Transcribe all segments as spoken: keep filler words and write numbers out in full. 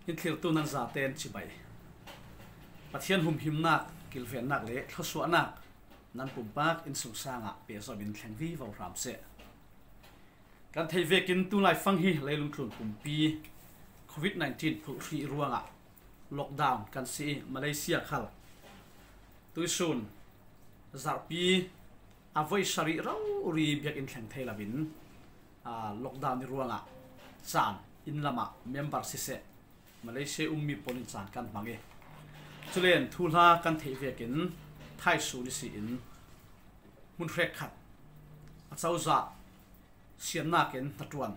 Inthlirtu nan zaten chibai. Pathian humhimnak, kilvennak le thluasuahnak nan pumpak innsungsangah pehzawmin thleng vivo hram seh. Kan theih vekin tulai fang hi leilungtlun pumpi covid nineteen phulh hrih ruangah lockdown kan si i Malaysia khal tuisun zarhpi a voi sarih rori biakinn thleng thei loin, aa, lockdown ni ruangah caan inn lamah member siseh, Malaysia ummi pawl in caan kan hmang i, culen thuhla kan theih vekin thaisu ni si in hmun hrekkhat a cozah siannak in hnaṭuan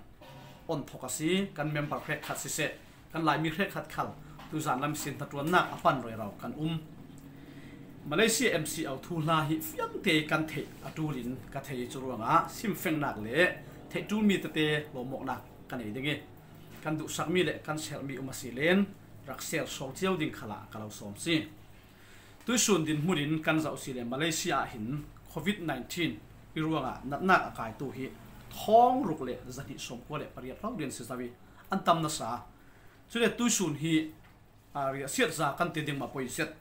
on thawk a si. Kan member hrekkhat siseh, kan Laimi hrekkhat khal tuizan lam sin hnaṭuannak a pan rero kan um. Malaysia M C O thuhla hi fiangte kan theih a ṭulin ka thei i cu ruangah simfengnak le theih ṭulmi tete lawmawknak ka nei ding i, kan duhsakmi le kan serhmi um a si len rak sel sawl cio ding khalah ka lo sawm si. Tuisun dinhmun in kan zoh si le Malaysia ah hin covid nineteen i ruangah natnak a kaitu hi thawng ruk le zahnih sawmkua le pariat rau rian si zo i an tam nasa. Cule tuisun hi, aa, riahsiat za kan ti ding mah poi zet,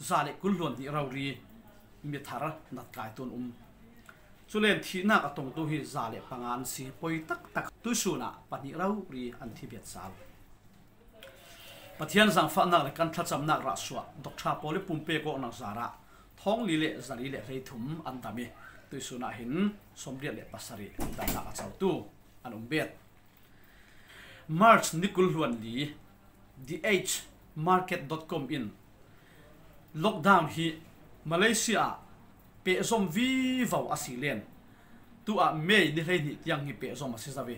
za le kul hluan dih rori mithar nat kai tun um. Culen thihnak a tongtu hi za le panga an si poi taktak. Tuisun ah pahnih rori an thi biat sal. Pathian zangfahnak le kan thlacamnak rahsuah doctor pawl i pumpek awknak zarah thawng li le zali le hleithum an dam i tuisun ah hin sawmriat le pasarih damnak a cotu an um bet. March ni kul hluan li, The Age Market dot com in lockdown hi Malaysia ah pehzom vivo a si len, tu ah May ni hleihnih tiang hi pehzom a si zo i,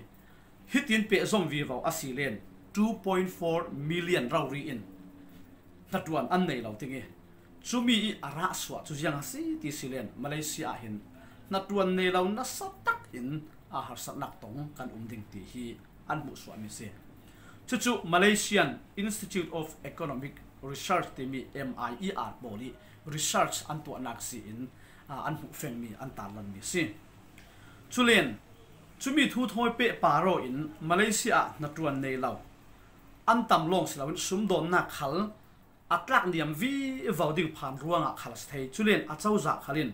hitin pehzom vivo a si len two point four million rori in hnaṭuan an nei lo ding i, cumi i a rahsuah cu ziang a si ti si len Malaysia ah hin hnaṭuan nei lo nasa tak in a harsatnak tong kan um ding ti hi an hmuhsuahmi si. Cucu Malaysian Institute of Economic Research timi M I E R pawl i research an tuahnak si in, aa, an hmuhfengmi an tarlanmi si. Culen cumi thu thawi peh paro in Malaysia ah hnaṭuan nei lo an tam lawng si loin sumdawnnak khal a tlak niam vivo ding phan ruangah khal a si thei. Culen a cozah khal in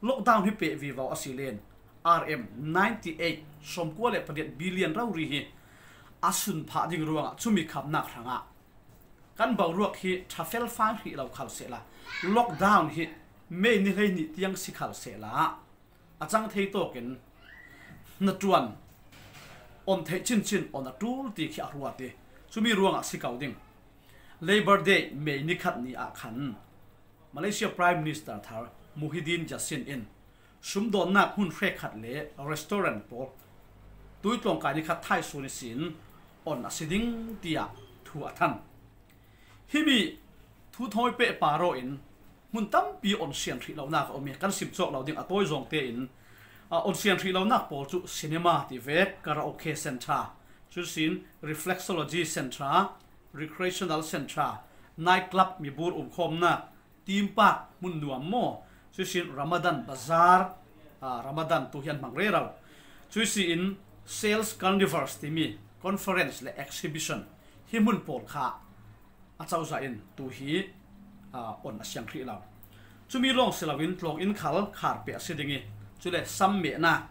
lockdown hi peh vivo a si len R M ninety eight, sawmkua le pariat billion rori hi a sun phah ding ruangah cumi khamnak hrangah kan boruak hi ṭha felfai hrih lo khal sehla lockdown hi May ni hleihnih tiang si khal sehla a cang thei tawkin hnaṭuan on theih cincin on a ṭul ti khi a ruat i, cumi ruangah si ko ding. Labor Day May ni khat ni ah khan Malaysia Prime Minister thar Muhyiddin Yassin in sumdawnnak hmun hrekkhat le restaurant pawl tuitlawngkai ni khat thaisu ni sin on a si ding tiah thu a than. Himi thu thawi peh paro in hmun tampi on sian hrih lonak a um i, kan sim cawk lo ding a tawi zawng tein, a, on sian hrih lonak pawl cu cinema ti vek, karaoke centre, cusin reflexology centre, recreational centre, night club, mibur umkhawmnak, theme park, hmun nuam maw, cuisin Ramadan Bazaar, aa, Ramadan tu hian hmang rero, cuisin sales carnivals timi conference le exhibition hi hmun pawl kha a cozah in tu hi, aa, on a siang hrih lo. Cumi lawng si loin tlawng in khal khar peh a si ding i, cule sam mehnak,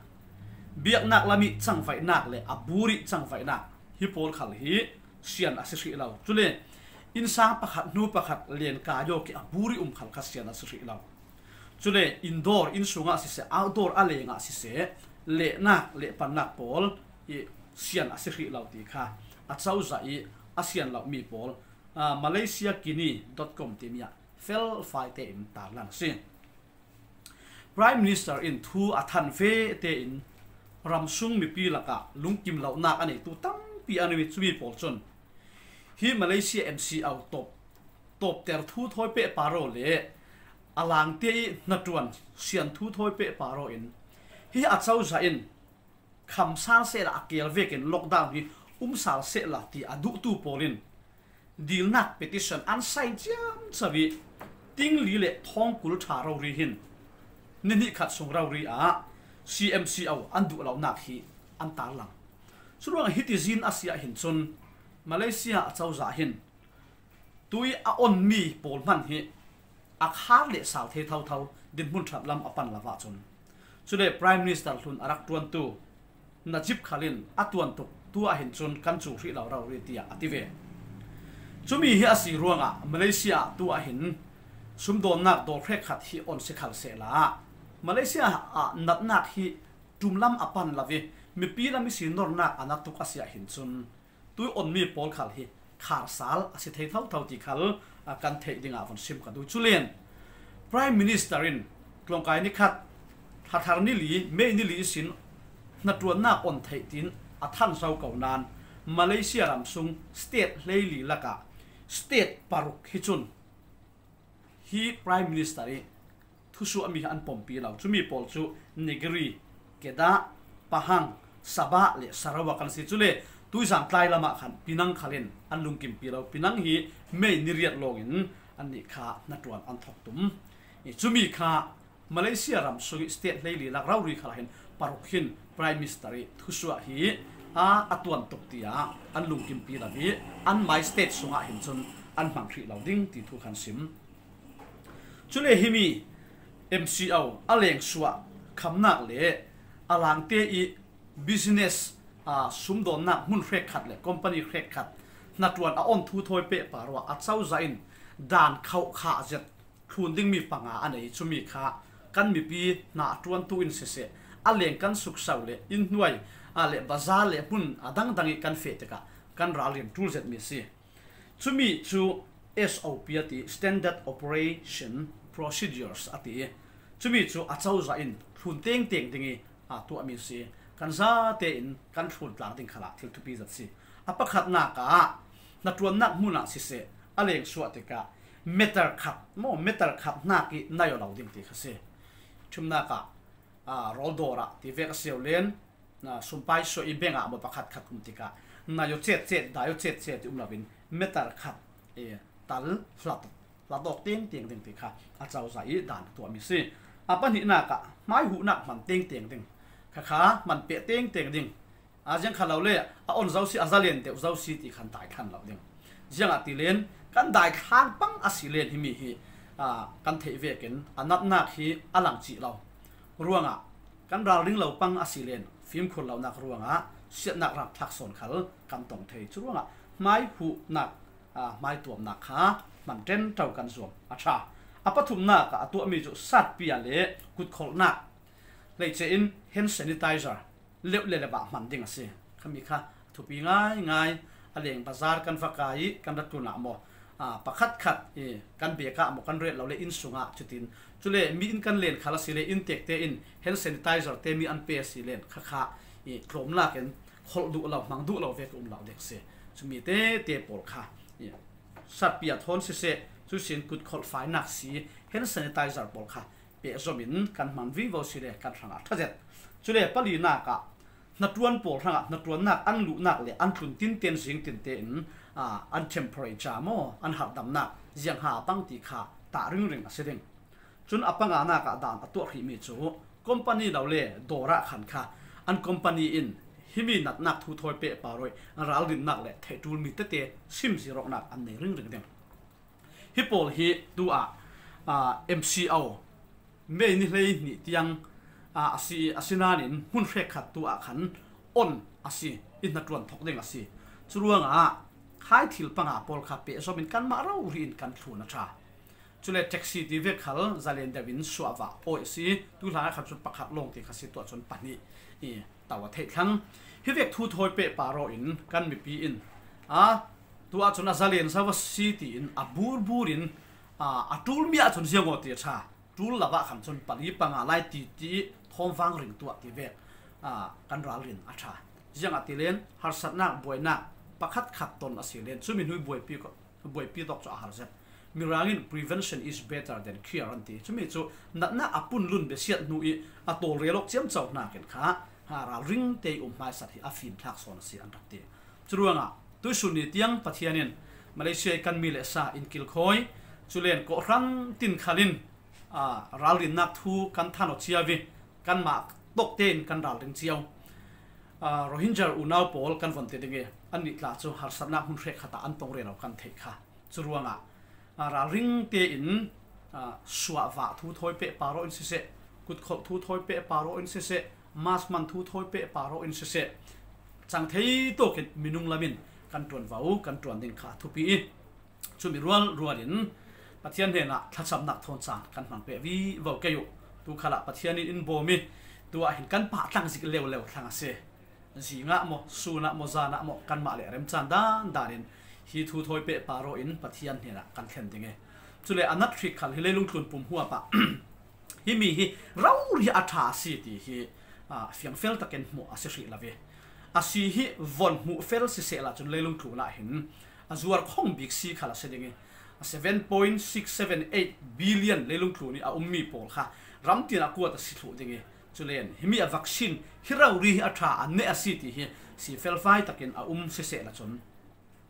biaknak lam i cangvaihnak le a bur i cangvaihnak hi pawl khal hi sian a si hrih lo. Cule innsang pakhat hnu pakhat len kai awk i a bur i um khal kha sian a si hrih lo. Cule indoor, inn sungah siseh, outdoor a lengah siseh, lehnak lehpannak pawl i sian a si hrih lo ti kha a cozah i a sian lomi pawl, aa, Malaysia Kini dot com timi ah felfai tein tarlan a si. Prime Minister in thu a than ve tein ramsung mipi lakah lungkim lonak a neitu tampi an um i, cumi pawl cun hi Malaysia M C O tawp, tawpter thu thawi peh paro le a langte i hnaṭuan sian thu thawi peh paro in hi a cozah in kham sal sehla a keel vekin lockdown hi um sal sehla ti a duhtu pawl in dilnak petition an sign ciamco i, ting li le thawng kul ṭha rori hin ni hnih khat sung rori ah C M C O an duh lonak hi an tarlang. Curuangah hiti zin a si ah hin cun Malaysia a cozah hin tui a onmi pawl hman hi a khar le sau thei thotho dinhmun ṭhat lam a pan lo ahcun, cule Prime Minister hlun a rak ṭuantu Najib khal in a tuan tuk, tu ah hin cun kan cu hrih lo rori, tiah a ti ve. Cumi hi a si ruangah Malaysia ah tu ah hin sumdawnnak dawr hrekkhat hi on si khal sehla, Malaysia ah natnak hi ṭum lam a pan lo i mipi lam ihsin nornak a na tuk a si ah hin cun, tui onmi pawl khal hi khar sal a si thei thotho ti khal, a, kan theih dingah von sim ka duh. Culen Prime Minister in tlawngkai ni khat, Hla thar ni li, May ni li ihsin hnaṭuannak on theih tiin a than zo ko nain, Malaysia ram sung state hleili lakah state paruk hi cun hi Prime Minister i thusuahmi an pompi lo. Cumi pawl cu Negri, Kedah, Pahang, Sabah le Sarawak an si. Cule tuizan tlai lamah khan Penang khal in an lungkimpi lo. Penang hi May ni riat lawngin annih kha hnaṭuan an thawk tum. I cumi kha Malaysia ram sung i state hleili lak rori khal ah hin paruk hin Prime Minister i thusuah hi a, a tuan tuk tiah an lungkimpi lo i an mai state sungah hin cun an hmang hrih lo ding ti thu khan sim. Cule himi M C O a lengsuah khamnak le a langte i business, aa, sumdawnnak hmun hrekkhat le company hrekkhat hnaṭuan a on thu thawi pehpar ruah a cozah in dan khauh khah zet thlun dingmi panga a nei. Cumi kha kan mipi hna a ṭuantu in siseh, a leng kan sukso le inn hnuai, aa, le bazar le hmun a dangdang i kan feh tikah kan ralrin ṭul zetmi a si. Cumi cu S O P a ti, Standard Operation Procedures a ti. Cumi cu a cozah in thlun tengteng ding i aa tuahmi a si. Kan zate in kan thlun tlang ding khalah thil thupi zet a si. A pakhatnak ah hnaṭuannak hmun ah siseh, a lengsuah tikah meter khat maw, meter khat hnak i nai aw lo ding ti kha si. Ṭhimnak ah, aa, rawl dawr ah ti vek a si lo len, aa, sumpai suah i beng ah maw pakhat khat um tikah nai aw cet cet, dai aw cet cet i um lo in meter khat, e, tal hlat hlat awk tengteng ding ti kha a cozah i dan a tuahmi a si. A pahnihnak ah hmaihuhnak hman tengteng ding, khakha hman peh tengteng ding, a ziang kha lo le a on zo si, a zalen deuh zo si ti khan dai thlan lo ding. Ziangahtile kan dai thlang pang a si len himi hi, aa, kan theih vekin a natnak hi a lang cih lo ruangah kan ralring lo pang a si len fimkhur lonak ruangah siatnak rapthlak sawn khal kan tong thei. Cu ruangah hmaihuhnak, aa, hmaituamnak kha hman ṭenṭo kan zuam a ṭha. A pathumnak ah a tuahmi cu satpia le kutkholhnak, hleice in hand sanitizer leuh le leuh ah hman ding a si. Khami kha a thupi ngaingai. A leng bazar kan va kai i kan rat tlun ah maw, aa, pakhat khat i kan bek ah maw kan ret lo le inn sungah cutin, cule mi in kan len khal a si le inn tekte in hand sanitizer te mi an pe a si len khakha i tlawmlak in kholh duh lo, hmang duh lo vek um lo dek si. Cumi tete pawl kha i satpia thawn siseh, cusin kutkholh fainak si, hand sanitizer pawl kha pehzom in kan hman vivo si le kan hrangah ṭha zet. Cule palinak ah hnaṭuan pawl hrangah hnaṭuannak an luhnak le an tlun tinten zing tinte in, aa, an temperature maw, an harhdamnak ziangha a pang ti kha tah ringring a si ding. Cun a panganak ah dan a tuah hrihmi cu company lo le dawr ah khan kha an company in himi natnak thu thawi pehpar ruah i ralrinnak le theih ṭulmi tete sim zirawknak an nei ringring ding. Hi pawl hi tu ah, aa, M C O May ni hleihnih tiang, aa, a si, a si nain hmun hrekkhat tu ah khan on a si, i hnaṭuan thawk ding a si. Curuangah khai thil panga pawl kha pehzom in kanmah rori in kan thlun a ṭha. Cule taxi ti vek khal zalen deuh in suahvah awi a si. Tu hlan ah khan cun pakhat lawng ti kha si, tuah cun pahnih i to a theih thlang. Hi vek thu thawi pehpar aw in kan mipi in, a, tu ahcun a zalen zo a si tiin a burbur in, a, a ṭulmi ahcun ziang aw ti a ṭha. Ṭul lo ah khan cun pali panga lai ti, ti thawmvang ring tuah ti vek, a, kan ralrin a ṭha. Ziangahtile harsatnak, buainak pakhat khat ton a si len cumi hnu i buaipi ko buaipi tawk cu a har zet. Mirang in prevention is better than cure an ti. Cumi cu natnak a pun lun besiat hnu i a tawlrel awk ciamco hnakin kha, ha, ralring te i um hmaisat hi a fimthlak sawn a si an rak ti. Curuangah tuisun ni tiang Pathian in Malaysia i kan mi le sa in kilkhawi, culen kawhhran tin khalin, aa, ralrinnak thu kan than aw cio i kanmah tawk tein kan ralring cio. Aa, Rohingya unau pawl kan von ti ding i, annih tla cu harsatnak hmun hrekkhat ah an tong rero kan theih kha. Curuangah, aa, ralring tein, aa, suahvah thu thawi pehpar aw in siseh, kutkholh thu thawi pehpar aw in siseh, mask man thu thawi pehpar aw in siseh, cang thei tawkin minung lamin kan ṭuanvo, kan ṭuan ding kha a thupi i, cumi rualrual in Pathian hnenah thlacamnak thawn caan kan hmang peh vivo kei uh. Tu khalah Pathian in in bawm i, tu ah hin kan pahtlang zik leuleu thlang a si. Zingah maw, sunah maw, zanah maw, kanmah le remcaan dandan in hi thu thawi pehpar aw in Pathian hnenah kan thlen ding i, cule a nat hrik khal hi leilung tlun pum huap ah himi hi rori a ṭha a si ti hi, aa, fiangfel takin hmuh a si hrih lo ve. A si hi von hmuh fel sisehla cun leilung tlun ah hin a zuar khong bik si khal a si ding i, a seven point six seven eight billion leilung tlun i a ummi pawl kha ram tin a kuat a si thluh ding i, culen himi a vaccine hi rori hi a ṭha a neh a si ti hi si felfai takin a um sisehla cun,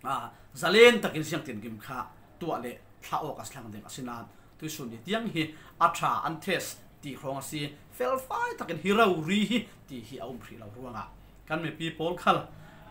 aa, zalen takin ziangtin gim kha tuah le thlah awk a si thlang ding a si nain tuisun ni tiang hi a ṭha an test ti hrawng a si, felfai takin hi rori hi ti hi a um hrih lo ruangah kan mipi pawl khal,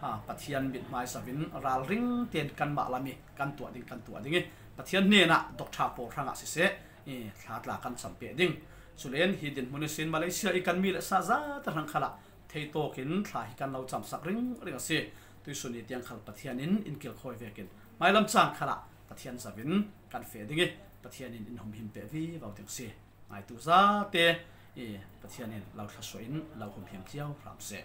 aa, Pathian mithmai savin ralring tein kanmah lam i kan tuah ding, kan tuah ding i Pathian hnenah doctor pawl hrangah siseh, i, thla tla kan cam peh ding. Culen hi dinhmun ihsin Malaysia i kan mi le sa zate hrang khalah thei tawkin thla hi kan lo camsak ringring a si. Tuisun ni tiang khal Pathian in in kilkhawi vekin hmailam caan khalah Pathian zavin kan feh ding i Pathian in in humhim peh vivo ding a si. Ngaitu zate i Pathian in lo thlasuah in lo humhim cio hram seh.